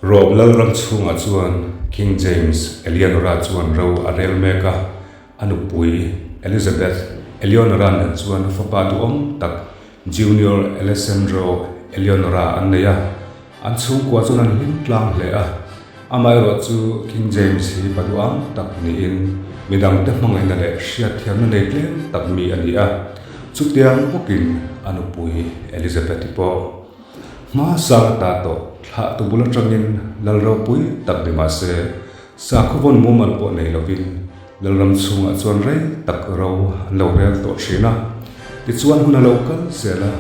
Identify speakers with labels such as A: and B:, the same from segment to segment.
A: Rom Lalram chhungah chuan King James Eleanora chuan ro a rel mek a, a nupui Elizabeth Eleonora nen chuan fapa duhawm tak Junior Alessandro Eleonora an nei a, an chhungkua chuan an hlim tlang hle a. Amaherawh chu King James hi pa duham tak niin midangte hmangaihna leh hriatthiamna nei tlem tak mi a ni a, chutiang bawkin a nupui Elizabeth-i pawh hma sang ta tawh thlah tu bul atangin lal ropui tak ni mah se sakhaw vawn mumal pawh nei lovin Lalram chhungah chuan rei tak ro an lo rel tawh thin a, tichuan hun a lo kal zel a,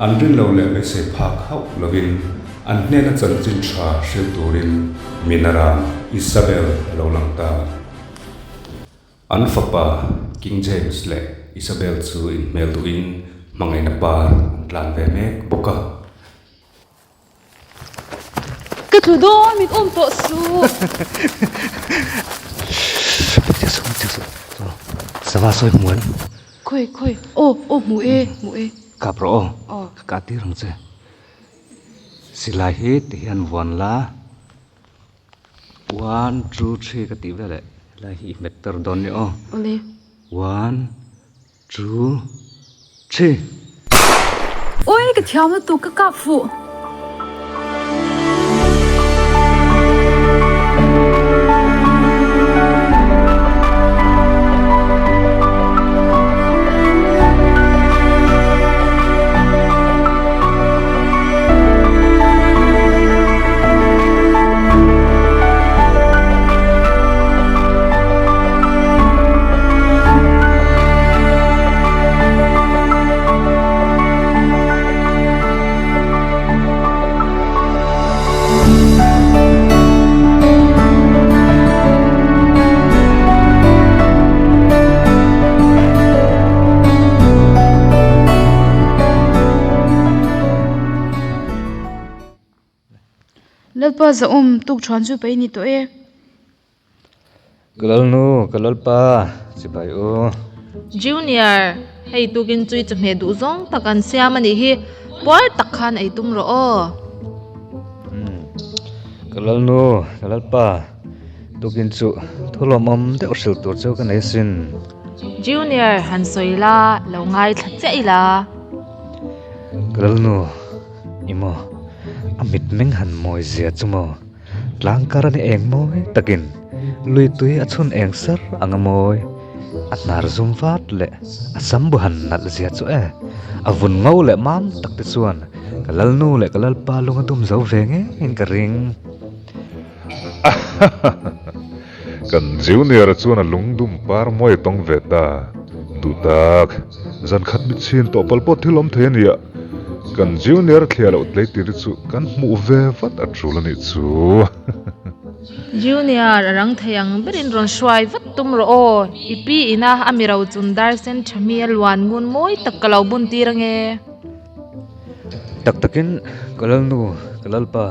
A: an rin lo leh beisei phak hauh lovin an hnena chanchin tha hrilh turin Minaram Isabel a lo lang ta. An fapa King James leh Isabel chu inhmel duhin hmangaihna par an tlan ve mek bawk a.
B: Ka tlu dawn min awm tawh suh.
C: Sava sawi hmu an.
B: Khawi khawi aw aw hmu e hmu e.
C: Kap rawh aw ka kah tir ang che. Silai hi ti hian vuan la one two three ka tih veleh helai hi i hmet ber dawn nia aw.
B: Awle.
C: One. Two, three.
B: Oi ka thiam lutuk ka kap fuh. Lalpa zahawm tuk thuan chu pei ni tawh e.
C: Ka lalnu, ka lalpa, chibai u.
D: Junior, hei tukin chui chawhmeh duh zawng tak an siam a nih hi, puar tak khan ei tum rawh aw.
C: Ka lalnu, ka lalpa, tukin chu thu lawmawm deuh hrilh tur chu ka nei asin.
D: Junior, han sawi la, lo ngaithla chiah ila.
C: Ka lalnu, i maw, a mitmeng han mawi zia chu maw? Tlangkar a ni eng mawi takin lui tui a chhun eng sar ang a mawi. A hnar zum vat leh a sam bu han nalh zia chu e. A vun ngo leh mam tak te chuan ka lalnu leh ka lalpa lung a dum zo ve ngeiin ka ring.
E: Kan junior-a chuan a lungdum par mawi a tawng ve ta. Duhtak, zan khat mit chhin tawh pal pawh thil awm thei a nia. Kan junior thliah loh tlei tir chu kan hmuh ve vat a tul a nih chu.
D: Junior, a rang thei ang berin rawn hruai vat tum rawh aw. I pi ina a mi ro chun dar sen tha mi a luan ngun mawi tak ka lo bun tir ange.
C: Tak takin ka lalnu, ka lalpa.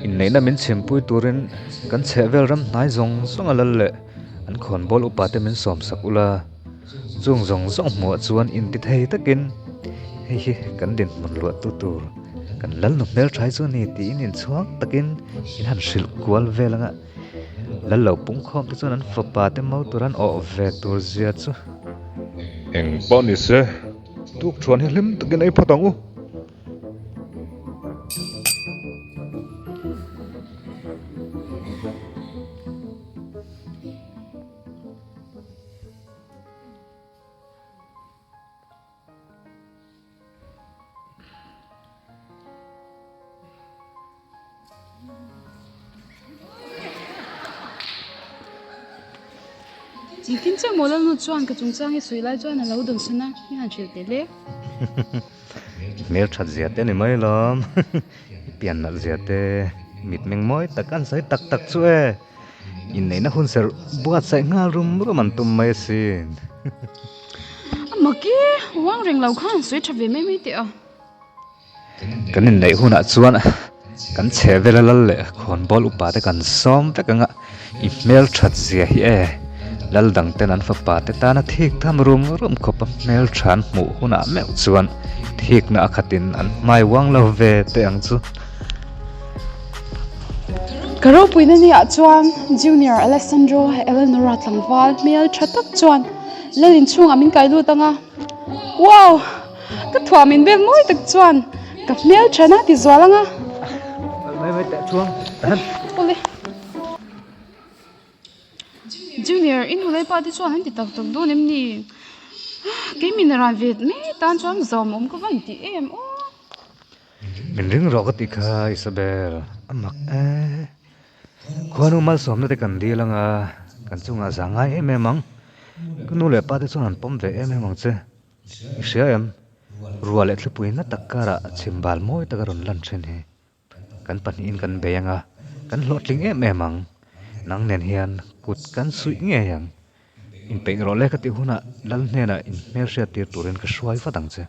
C: Inneihna min chhimpui turin kan chhehvel ram hnai zawng zawng a lal leh an khawnbawl upate min sawmsak ula, chung zawng zawng hmuhah chuan inti thei takin hei hi kan dinhmun luahtu tur kan lalnu hmelthai chu a ni tiin inchhuang takin in han hrilh kual vel anga lal lo pungkhawm te chuan an fapa te mo tur an awh ve tur zia chu.
E: Eng pawh ni se, tukthuan hi hlim takin ei phawt ang u.
B: Engtin chiah maw Lalnu chuan ka chungchang hi sawi lai chuan a lo dawnsan a, mi han hrilh teh le.
C: Hmel that zia te a ni mai lawm, i pian nalh zia te, mitmeng mawi tak an sawi tak tak chu e, inneihna hun serh buatsaih nghal rum rum an tum mai asin.
B: A mak e, uang reng lo khan sawi tha ve mai mai teh a.
C: Kan inneih hunah chuan kan chheh vela lal leh khawnbawl upa te kan sawm vek ang a, i hmel that zia hi e, lal dang ten an fapa te tana thik tham rum rum khawpa hmel tha an hmuh hunah meuh chuan thikna a khatin an hmai uang lo ve teh ang chu.
B: Ka ropuina ni ah chuan Junior Alessandro Eleanora tlangval hmel tha tak chuan lal inchhungah min kai lut ang a, wow! Ka thuam in bel mawi tak chuan ka hmel tha na ti zual ang a.
C: Mai mai teh chuang.
B: Awle. Junior, i nu leh pa te chuan an ti tak tak dawn em ni? Kei min ran ve mai tan chuan zawm awm ka van ti em aw.
C: Min ring rawh ka tih kha Isabel, a mak e. Khuanu malsawmna te kan dil anga kan chungah za ngai em em ang. Ka nu leh pa te chuan an pawm ve em em ang che. I hria em? Ruah leh thlipui na tak karah chhimbal mawi tak a rawn lan thin hi. Kan pahnihin kan bei anga kan hlawhtling em em ang. Nang nen hian kut kan suih ngei ang. Inpeih rawh le ka tih hunah Lal hnenah inhmelhriat tir turin ka hruai vat ang che.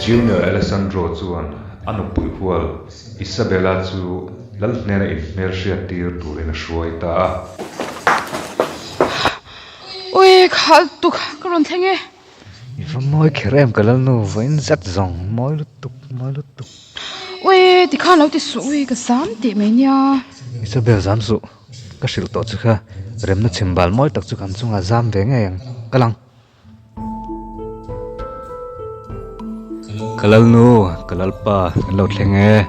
A: Junior Alessandro chuan a nupui hual Isabella chu lal hnena inhmelhriat tir turin a hruai ta a.
B: Ui, khal tuk ka rawn thleng e.
C: I va mawi kher em ka lalnu vawiin zet zawng mawi lutuk mawi lutuk.
B: Ui tikhan lo ti suh ui ka zam tih mai nia.
C: Isabel zam suh ka hrilh tawh che kha remna chhimbal mawi tak chu kan chungah zam ve ngei ang ka lang.
A: Ka lalnu ka lalpa kan lo thleng e.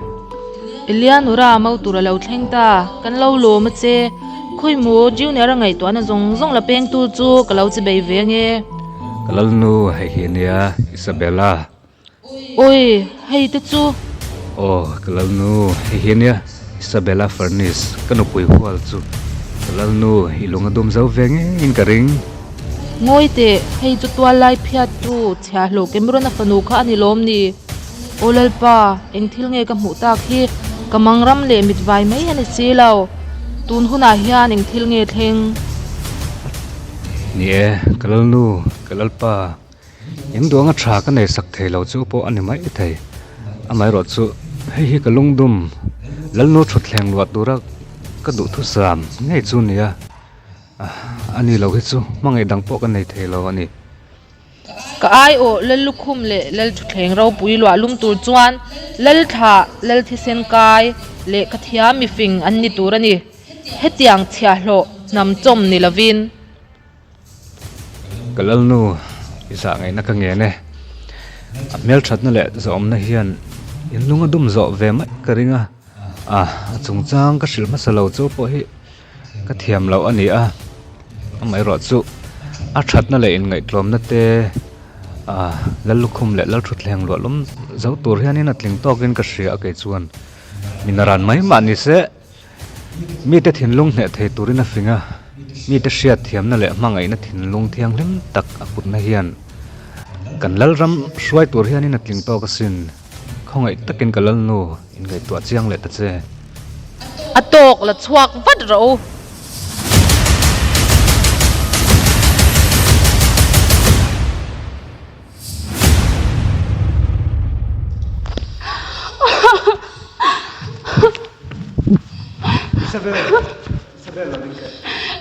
D: Elianora mau tur a lo thleng ta kan lo lawm a che. Khawimaw Junior a ngaihtuahna zawng zawng la pengtu chu ka lo chi bei ve ange.
A: Ka lalnu hei hi ania Isabella.
D: Awi, hei te chu.
A: Aw, ka lalnu hei hi ania Isabella Furnish, ka nupui hual chu. Ka lalnu i lung a dum zo ve ngeiin ka ring.
D: Ngawi teh, hei chu tual lai phiattu chhiahhlawh Cameron a fanu kha a ni lawm ni? Aw Lalpa, eng thil nge ka hmuh tak hi? Ka mangram leh mitvai mai a ni si lo. Tun hunah hian eng thil nge thleng?
A: Ni e, ka Lalnu, ka Lalpa, eng duanga tha ka nei sak thei lo chu pawh a ni mai thei. Amaherawhchu, hei hi ka lungdum, Lalnu thutthleng luah tura ka duhthusam ngei chu nia. A ni lo hi chu hmangaih dang pawh ka nei thei lo a ni.
D: Ka aiawh Lal Lukhum leh Lal Thutthleng ropui luah lum tur chuan Lal Thlah, Lal Thisen Kai leh ka thiam mifing an ni tur a ni. Hetiang chhiahhlawh hnam chawm ni lovin.
A: Ka Lalnu, i zah ngaihna ka ngen e. A hmelthatna leh zawhawmna hian inlung a dum zawh ve mai ka ring a. A chungchang ka hrilh hmasa lo chu pawh hi. Ka thiam loh a ni a, amaherawh chu a thatna leh inngaihtlawmna te ah Lallukhum leh Lalthutthleng luah lawm zo tur hianin a tling tawkin ka hria a kei chuan min ran mai mah ni se mite thinlung hneh thei turin a fing a, mite hriat thiamna leh hmangaihna thinlung thianghlim tak a putna hian kan Lalram hruai tur hianin a tling tawk asin. Khawngaih takin ka lalnu inngaihtuah chiang leh ta che.
D: A tawk la chhuak vat rawh u.
C: Isabel, Isabel lo ding teh.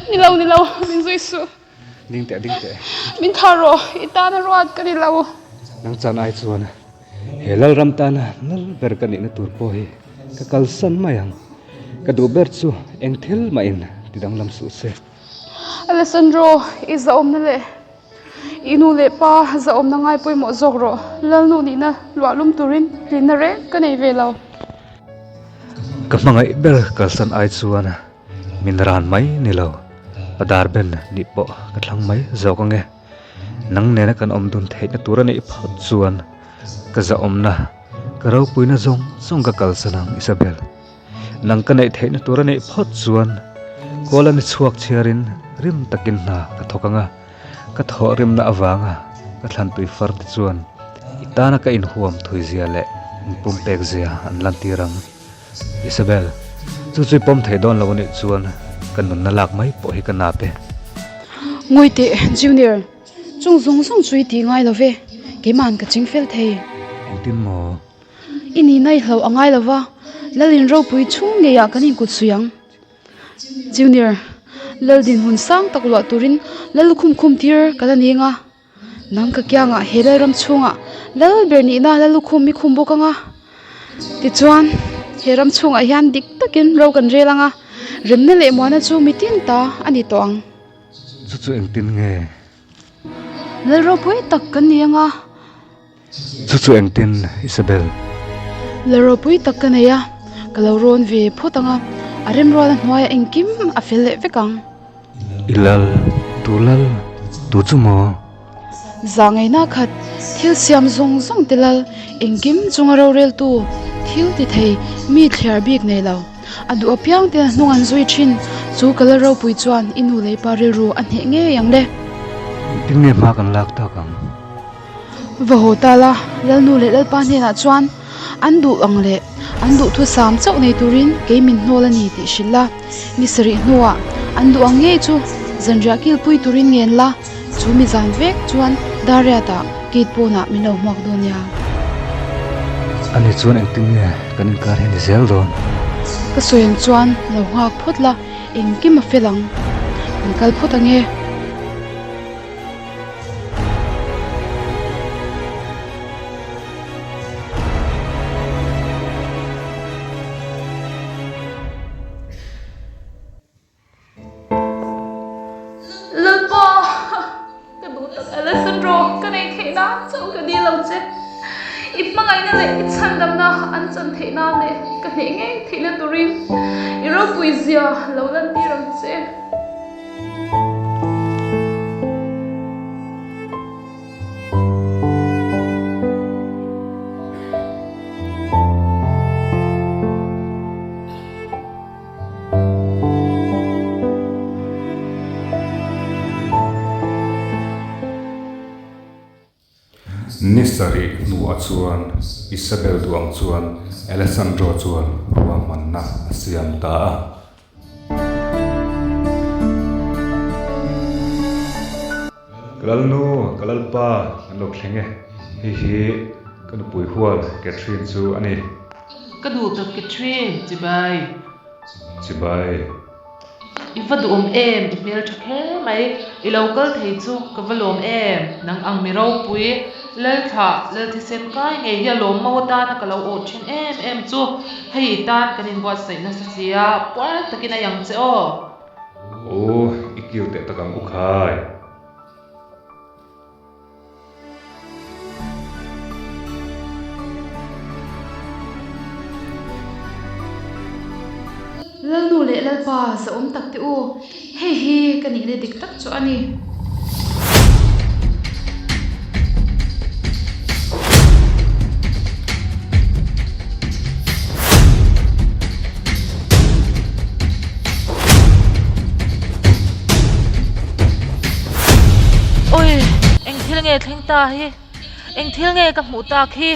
B: Ni lo, ni lo, min zui suh.
C: Ding teh, ding teh.
B: Min thar rawh, i tana ruat ka ni lo.
A: Nang chan ai chuan he Lalram tana lal ber ka nihna tur pawh hi ka kalsan mai ang. Ka duh ber chu eng thil mah in ti danglam suh se.
B: Alessandro, i zahawmna leh i nu leh pa zahawmna ngai pawimawh zawk rawh. Lalnu nihna luahlum turin hlinna reng ka nei ve lo.
A: Ka hmangaih ber kalsan ai chuan Min ran mai ni lo, ka dar ben nih pawh ka thlang mai zawk ange. Nang nena kan awm dun theihna tur a nih phawt chuan ka zahawmna, ka ropuina zawng zawng ka kalsan ang Isabel. Nang ka neih theihna tur a nih phawt chuan kawl a ni chhuak chhiarin rim takin hna ka thawk anga, ka thawh rimna avanga ka thlantui far te chuan i tana ka inhuam thui zia leh inpumpek zia an lantir ang. Isabel, chu chu i pawm thei dawn lo a nih chuan ka nunna lak mai pawh hi ka nap e.
B: Ngawi teh, Junior, chung zawng zawng chu i tih ngai lo ve, keimahan ka ching fel thei.
A: Engtin maw?
B: I nihna i hlauh a ngai lo va, Lalin ropui chhung ngeiah kan inkut suih ang. Junior, Lal dinhmun sang tak luah turin Lal lukhum khum tir ka la ning a. Nang ka kiangah he Lalram chhungah Lal ber nihna Lal lukhum i khum bawk ang a. Tichuan, he ram chhungah hian dik takin ro kan rel ang a, remna leh muana chu mitin ta a ni tawh ang.
C: Chu chu engtin nge?
B: Lal ropui tak kan ni ang a.
C: Chu chu engtin Isabel?
B: Lal ropui tak ka nei a, ka lo rawn ve phawt ang a, a remruala hnuaiah engkim a fel leh vek ang.
C: I lal, tu lal, tu chu maw?
B: Zahngaihna khat, thil siam zawng zawng te lal, engkim chunga roreltu, thil ti thei, mi thliar bik nei lo. A duh apiang ten a hnung an zui thin, chu ka lal ropui chuan i nu leh i pa rilru a hneh ngei ang le.
C: Engtin nge hma kan lak tak ang?
B: Va haw ta la, Lalnu leh Lalpa hnenah chuan an duh ang leh an duhthusam chauh nei turin kei min hnawl a ni tih hrilh la, ni sarih hnuah an duh ang ngei chu zanriah kilpui turin ngen la, chu mi zan vek chuan Dariatah gate pawnah min lo hmuak dawn nia.
C: Ani chuan engtin nge kan inkar hi ni zel dawn?
B: Ka sawi ang chuan lo nghak phawt la, engkim a fel ang. Kan kal phawt ang e. Lalpa, ka duh tak Alessandro, ka nei theih nan chauh ka dil lo che. I hmangaihna leh i chhandamna an chan theih nan leh ka hneh ngei theihna turin i ropui zia lo lantir ang che.
A: Ni sarih hnuah chuan Isabel duang chuan Alessandro chuan ruahmanna a siam ta a.
C: Ka lalnu, ka lalpa kan lo thleng e. Hei hi ka nupui hual Catherine chu a ni.
D: Ka duh tak Catherine, chibai.
C: Chibai.
D: I va duhawm em, i hmel tha kher mai. I lo kal thei chu ka va lawm em. Nang ang mi ropui, Lalthlah, Lalthisen kai ngei hi a lawm mo atana ka lo awh thin em em chu. Hei i tan kan inbuatsaih nasa si a, puar takin a iang che aw.
C: Aw, i kil teh tak ang u khai.
B: Lalnu leh Lalpa zahawm tak te u, hei hi ka nihna dik tak chu a ni.
D: Oi, eng thil nge thleng ta hi? Eng thil nge ka hmuh tak hi?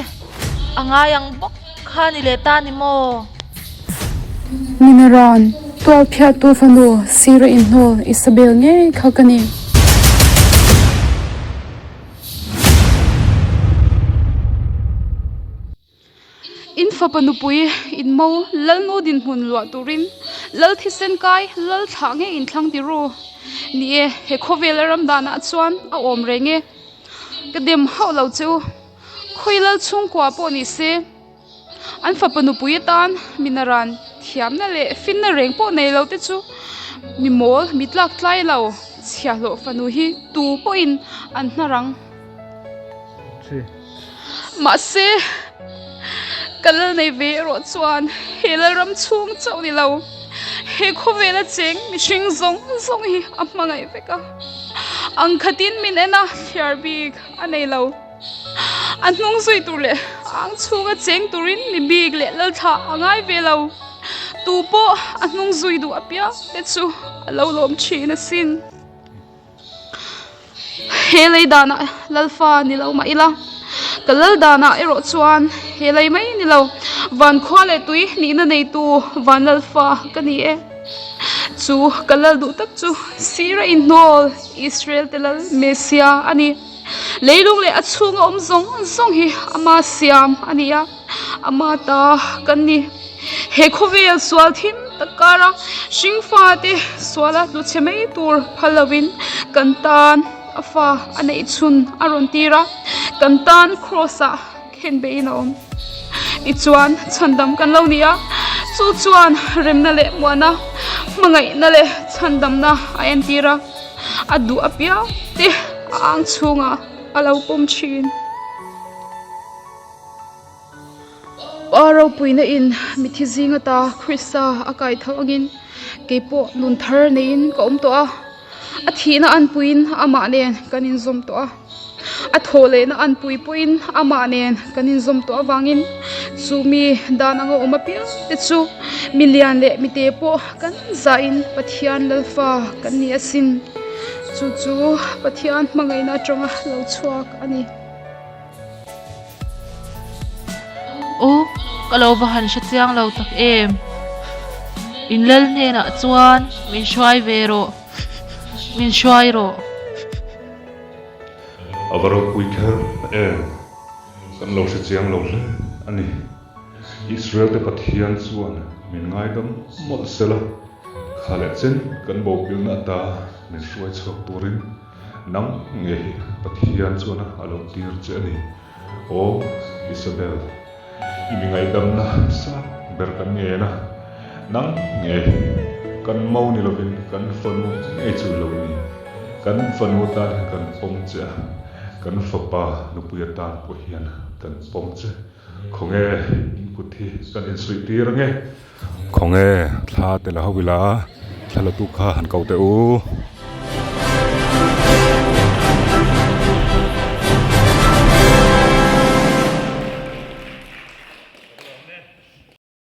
D: A ngai ang bawk kha ni leh ta ni maw?
B: Minaran, tual phiahtu fanu sira inhnawl Isabel ngei kha ka ni. In fapa nupui in mo Lalnu dinhmun luah turin Lal thisen kai Lal thlah ngei in thlang ti ru. Ni e, he khawvela ram danah chuan a awm reng e. Ka dem hauh lo che u. Khawi Lal chhungkua pawh ni se, an fapa nupui atan minaran thiamna leh finna reng pawh nei lo te chu mi mawl, mi tlak tlai lo chhiahhlawh fanu hi tu pawhin an hnar ang. Mahse, ka lal nei ve erawh chuan he Lalram chhung chauh ni lo, he khawvela cheng mihring zawng zawng hi a hmangaih vek a. Ang khatin min en a, thliar bik a nei lo. A hnung zui tur leh ang chhunga cheng turin mi bik leh lalthlah a ngai ve lo. Tu pawh a hnung zui duh apiang te chu a lo lawm thin asin. He lei danah Lalfa ni lo mah ila, ka lal danah erawh chuan he lei mai ni lo, van khua leh tui nihna neitu van Lalfa ka ni e. Chu ka lal duh tak chu sira inhnawl Israel te lal Messia a ni. Leilung leh a chhunga awm zawng zawng hi ama siam a ni a, ama ta kan ni. He khawvel sual thim. tak kara hringfate suala tlu chhe mai tur phal lovin kan tan a fa a neih chhun a rawn tir a, kan tan kraws ah khenbeihin a awm. Tichuan chhandam kan lo ni a, chu chuan remna leh muana, hmangaihna leh chhandamna a entir a, a duh apiang te a ang chhungah a lo pawm thin. Pa ropuina in mithi zing ata Krista a kai tho angin keipawh nun thar neiin ka awm tawh a, a thihna anpuiin amah nen kan inzawm tawh a, a thawh lehna anpui pawhin amah nen kan inzawm tawh avangin chu mi dan anga awm apiang te chu mi lian leh mi te pawh kan zahin Pathian Lalfa kan ni asin. Chu chu Pathian hmangaihna atanga lo chhuak a ni.
D: U, ka lo va han hre chiang lo tak em? In lal hnenah chuan min hruai ve rawh, min hruai rawh.
E: A va ropui kher em? Kan lo hre chiang lo hle a ni. Israel te Pathian chuan min ngaidam mawlh sela, kha leh chen kan bopilna ata min hruai chhuak turin. Nang nge hi Pathian chuan a lo tir che a ni. Aw Isabel, i mi ngaihdamna sang ber kan ngen a, nang nge hi kan mo ni lovin kan fanu ngei chu i lo ni. Kan fanu atan hian kan pawm che a, kan fapa nupui atan pawh hian kan pawm che. Khawnge in kut hi kan insuih tir ange.
A: Khawnge thla te la ho ila, thla la tu kha han ko teh u.